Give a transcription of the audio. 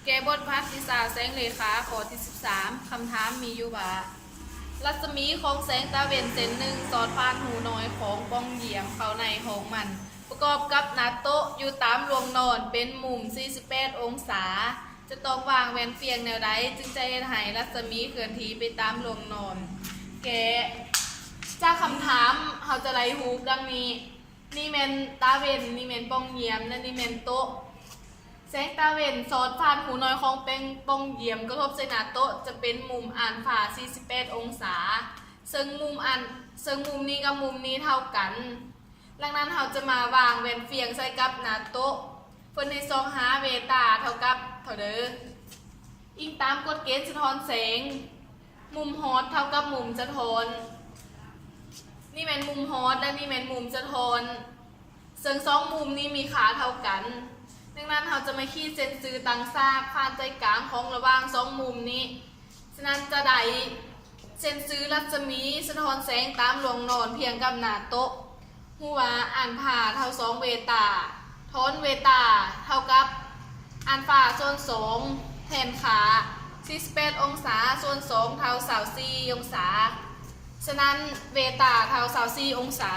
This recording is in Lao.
ແກ້ບົດວັດວິຊາແສງເລຂາ ຂໍ້ທີສິບສາມ ຄຳຖາມມີຢູ່ວ່າ ລັດສະໝີຂອງແສງຕາເວັນເສັ້ນໜຶ່ງສອດຜ່ານຮູນ້ອຍຂອງປ່ອງຢ້ຽມເຂົ້າໃນຫ້ອງມັນ ປະກອບກັບໜ້າໂຕະຢູ່ຕາມລວງນອນເປັນມຸມສີ່ສິບແປດອົງສາ ຈະຕ້ອງວາງແວ່ນຟຽງແນວໃດຈຶ່ງຈະເຮັດໃຫ້ລັດສະໝີເຄື່ອນທີ່ໄປຕາມລວງນອນ? ແກ້ ຈາກຄຳຖາມເຮົາຈະໄດ້ຮູ້ດັ່ງນີ້. ນີ້ແມ່ນຕາເວັນ, ນີ້ແມ່ນປ່ອງຢ້ຽມ ແລະ ນີ້ແມ່ນໂຕະ. ແສງຕາເວັນສອດຜ່ານຮູນ້ອຍຂອງແປງປ່ອງຢ້ຽມກະທົບໃສ່ໜ້າໂຕະ ຈະເປັນມຸມອານຟາສີ່ສິບແປດອົງສາ ເຊິ່ງມຸມອັນ ເຊິ່ງມຸມນີ້ກັບມຸມນີ້ເທົ່າກັນ. ດັ່ງນັ້ນເຮົາຈະມາວາງແວ່ນຟຽງໃສ່ກັບໜ້າໂຕະ ເພິ່ນໃຫ້ຊອກຫາເວຕາເທົ່າກັບເທົ່າໃດ? ອີງຕາມກົດເກນສະທ້ອນແສງ ມຸມຮອດເທົ່າກັບມຸມສະທ້ອນ. ນີ້ແມ່ນມຸມຮອດ ແລະ ນີ້ແມ່ນມຸມສະທ້ອນ ເຊິ່ງສອງມຸມນີ້ມີຄ່າເທົ່າກັນ. ດັ່ງນັ້ນເຮົາຈະມາຂີດເສັ້ນຊື່ຕັ້ງສາກຜ່ານໃຈກາງຂອງລະຫວ່າງສອງມຸມນີ້. ສະນັ້ນຈະໄດ້ເສັ້ນຊື່ລັດສະໝີສະທ້ອນແສງຕາມລວງນອນພຽງກັບໜ້າໂຕະ. ຮູ້ວ່າອານຟາເທົ່າສອງເວຕາ ທອນເວຕາເທົ່າກັບອານຟາສ່ວນສອງ ແທນຄ່າສີ່ສິບແປດອົງສາສ່ວນສອງເທົ່າຊາວສີ່ອົງສາ. ສະນັ້ນເວຕາເທົ່າຊາວສີ່ອົງສາ.